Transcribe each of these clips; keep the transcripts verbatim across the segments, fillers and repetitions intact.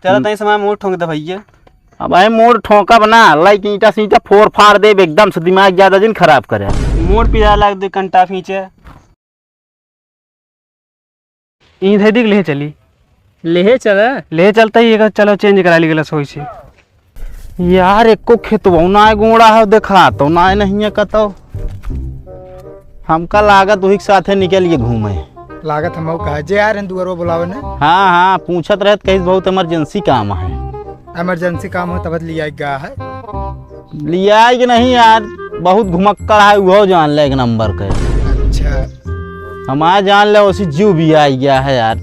चला हम्म। तई समय मोड़ ठोंक दे भैया। अब आए मोड़ ठोंकब ना, लाइक ईंटा सींटा फोड़ फाड़ देब एकदम से, दिमाग ज्यादा जिन खराब करे। मोड़ पिराए लाग दे कंटा फींचे। ई धै दिख लेहे चली। लेहे चला। लेहे चलता ही एक चलो चेंज करा ली गलस होई से। यार एको खेतवा ना गोड़ा है, देखा तो ना नहीं है कतो। हमका लागत वही के साथे निकल गए घूमे। लागत हम कहा जे यार दुआरो बुलावे ने। हाँ हाँ, पूछत रहत कहीं बहुत इमरजेंसी काम है। इमरजेंसी काम हो तब लिया गा है। लिया कि नहीं यार, बहुत घुमक्कड़ है, वो जान ले एक नंबर के। अच्छा। हमारा जान ले उसी जीव भी आ गया है यार।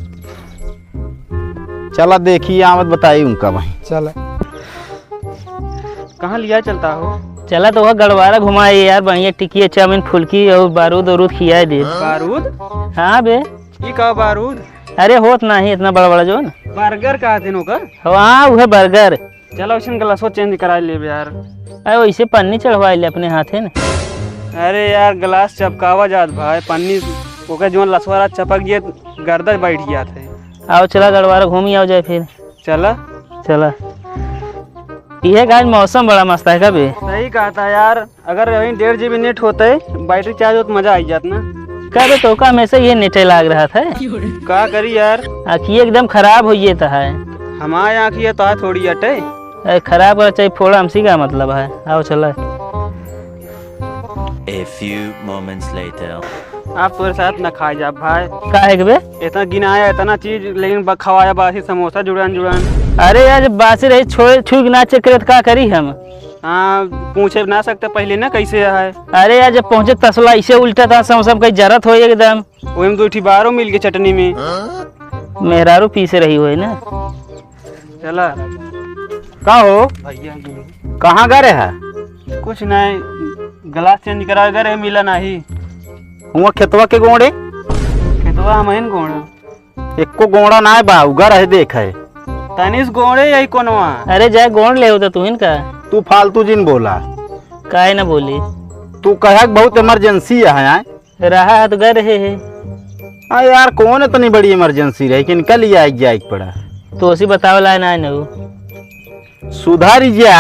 चला देखी आवत बताई उनका भाई। चला। कहाँ लिया चलता हो? चला तो वह गड़वारा घुमाए यार, बढ़िया टिकिया, चाउमीन, फुल्की और बारूद उरूद खियाए दे। बारूद? हाँ बे। ई का बारूद? अरे होत नाही इतना बड़ा बड़ा जोन। बर्गर कहा थे नो का? हाँ, उहे बर्गर। चला वैसन ग्लासो चेंज करा लेबे यार। अरे वैसे पन्नी चढ़वा ले अपने हाथे न। अरे यार, ग्लास चपकावा जात भाई, पन्नी ओके जोन लसवारा चपक गया, गर्दा बैठ गया थे। आओ चला गड़वारा घूमी आओ जाए फिर। चला। चला। ये गाइस मौसम बड़ा मस्त है कभी। सही कहा था यार, अगर यही डेढ़ जीबी नेट होते, बैटरी चार्ज होत, मजा आई जात ना। का बे, तोका हमेशा ये नेटे लाग रहा था। का करी यार? आँखी एकदम खराब हो ये तो है। हमारे आँखी है तो है थोड़ी अटे। अरे खराब हो चाहे फोड़ा, हमसी का मतलब है। आओ चला। A few moments later. आप तोरे साथ ना खाए जा भाई। का है बे? इतना गिनाया, इतना चीज, लेकिन ब-, खवाया बासी समोसा जुड़ान जुड़ान। अरे यार, जब बासी रही, छोड़, छुई के ना चेक करे तो का करी हम? हाँ, पूछे ना सकते पहले ना कैसे है। अरे यार, जब पहुँचे तसला ऐसे उल्टा था, समोसा में कहीं जरत हो एकदम। वही में दो ठी बारो मिल के चटनी में। मेहरारू पीसे रही हुई ना। चला। का हो? भैया जी। कहाँ गए रहे? कुछ नहीं, ग्लास चेंज करावे गए रहे, मिला नहीं। हुआ खेतवा के गोड़े? खेतवा हम हन गोड़ा। एको गोड़ा ना बा, उगा रहे देख है। तनिस गोड़े यही कोनवा। अरे जाए गोड़ ले होता तू इनका। तू फालतू जिन बोला। काहे ना बोली? तू कहे कि बहुत इमरजेंसी है, हैं? रहा है तो गए रहे है। हाँ यार, कौन इतनी बड़ी इमरजेंसी रही कि इनका लिए आइक जाइक पड़ा? तो उसी बतावे लाए ना आए ना वो। सुधारी जा।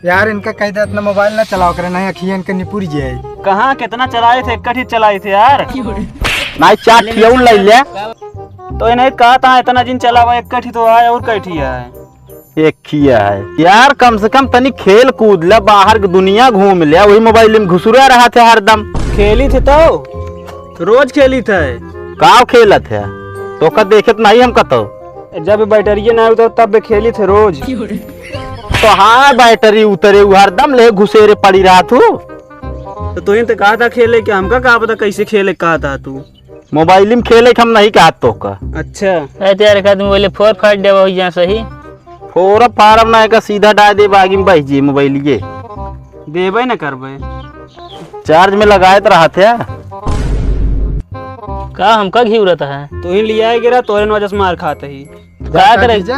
यार, इनका कह दे इतना मोबाइल ना चलाओ करे, नहीं अखियन के निपुर जाए। कहाँ कितना चलाए थे, एक ही चलाए थे यार। नहीं, चार ठियाउन लाई ले। तो इन्हें कहा था इतना जिन चलावा, एक ही तो आए और कई ठी आए। एक ही है यार, कम से कम तनी खेल कूद ले, बाहर की दुनिया घूम ले, वही मोबाइल में घुसुरा रहा थे हरदम। खेली थे तो रोज खेली थे। काव खेलत है? तोका देखत नहीं हम कतो। जब बैटरिया ना उतर तब खेली थे रोज। तो हाँ, बैटरी उतरे, उ हरदम ले घुसेरे पड़ी रहा तू। तो तू तो कहा था खेले के, हमका का पता कैसे खेले कहा था तू। मोबाइल में खेले के हम नहीं कहा तोका। अच्छा। ए, तेरे एक आदमी बोले फोर फाड़ देवा हो जा सही। फोर फारम ना का सीधा डाल दे बागी में बह जी मोबाइल ये। देबे न करबे। चार्ज में लगाए तो रहा थे। का हमका घिउरत है? तू ही लिया गिरा, तोरे वजह से मार खाते ही। का करे? जा,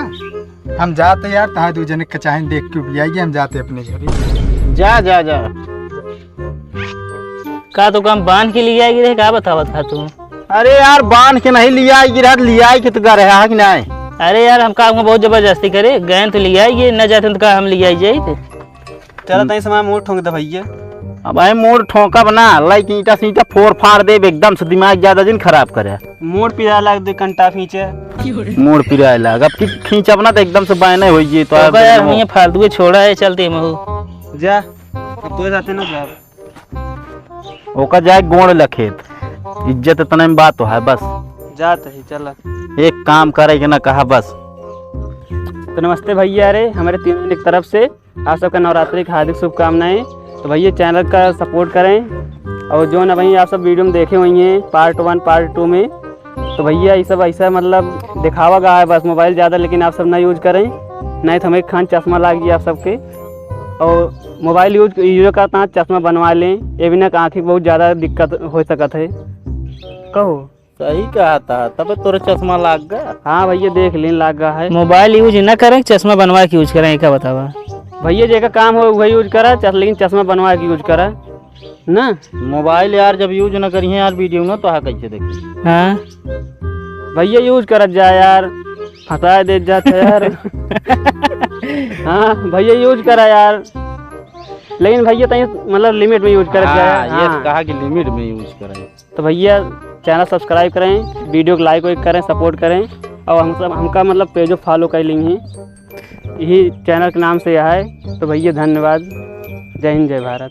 हम जाते यार, तहाँ दू जने के चाहे देख के भी आइए, हम जाते अपने घर। जा, जा, जा। का तो काम बांध के लिए आएगी रे, का बतावत है तू? अरे यार, बांध के नहीं लिया आएगी रे, लिया आएगी तो घर है कि नहीं? अरे यार, हम काम बहुत जबरदस्ती करे, गए तो लिया आएगी, न जाते तो का हम लिया जाए। चला तई समय मुंह ठोंक दे भैया। अब आए मोड़ ठोंकब ना, लाइक ईंटा सींटा फोड़ फाड़ देब, एकदम से दिमाग ज्यादा जिन खराब करे। मोड़ पिराए लाग दे कंटा खींचे। मोड़ पिराए लाग, अब की खींचब ना तो एकदम से बायने हो जाई। तो तो अब यार, हम ये फालतू के छोड़ा है, चलते महू। जा, अब तोरे साथे ना जाब। ओका जाए गोड़ लखेत, इज्जत इतना में बात तो है बस। जात ही, चला। एक काम करे के ना कहा बस। तो नमस्ते भैया रे, हमारे तीनों की तरफ से आप सबका नवरात्रि की हार्दिक शुभकामनाएं। तो भैया, चैनल का सपोर्ट करें, और जो ना वहीं आप सब वीडियो में देखे हुई हैं पार्ट वन, पार्ट टू में, तो भैया, ये सब ऐसा मतलब दिखावा गा है बस, मोबाइल ज़्यादा लेकिन आप सब ना यूज करें, नहीं तो हमें खान चश्मा लाग गया आप सबके। और मोबाइल यूज, यूज करता चश्मा बनवा लें, ये बिना आँखें बहुत ज़्यादा दिक्कत हो सकत है। कहो। सही कहा था, तबे तोरे चश्मा लाग गा। हाँ भैया, देख लें, लाग गा है। मोबाइल यूज ना करें, चश्मा बनवा के यूज करें, का बतावा? भैया, जेका काम हो वही यूज करा, चस-, लेकिन चश्मा बनवा के यूज करा ना। मोबाइल यार जब यूज ना करिए यार, वीडियो ना तो हा कैसे देखी? हाँ। भैया, यूज करत जा यार। फंसा दे जात है यार। हाँ भैया, यूज करा यार, लेकिन भैया तनी मतलब लिमिट में यूज करके हाँ, ये हाँ। कहा कि लिमिट में यूज करें। तो भैया, चैनल सब्सक्राइब करें, वीडियो को लाइक वाइक करें, सपोर्ट करें, और हम सब, हमका मतलब पेजो फॉलो कर लेंगे, यही चैनल के नाम से है। तो भैया धन्यवाद, जय हिंद, जय भारत।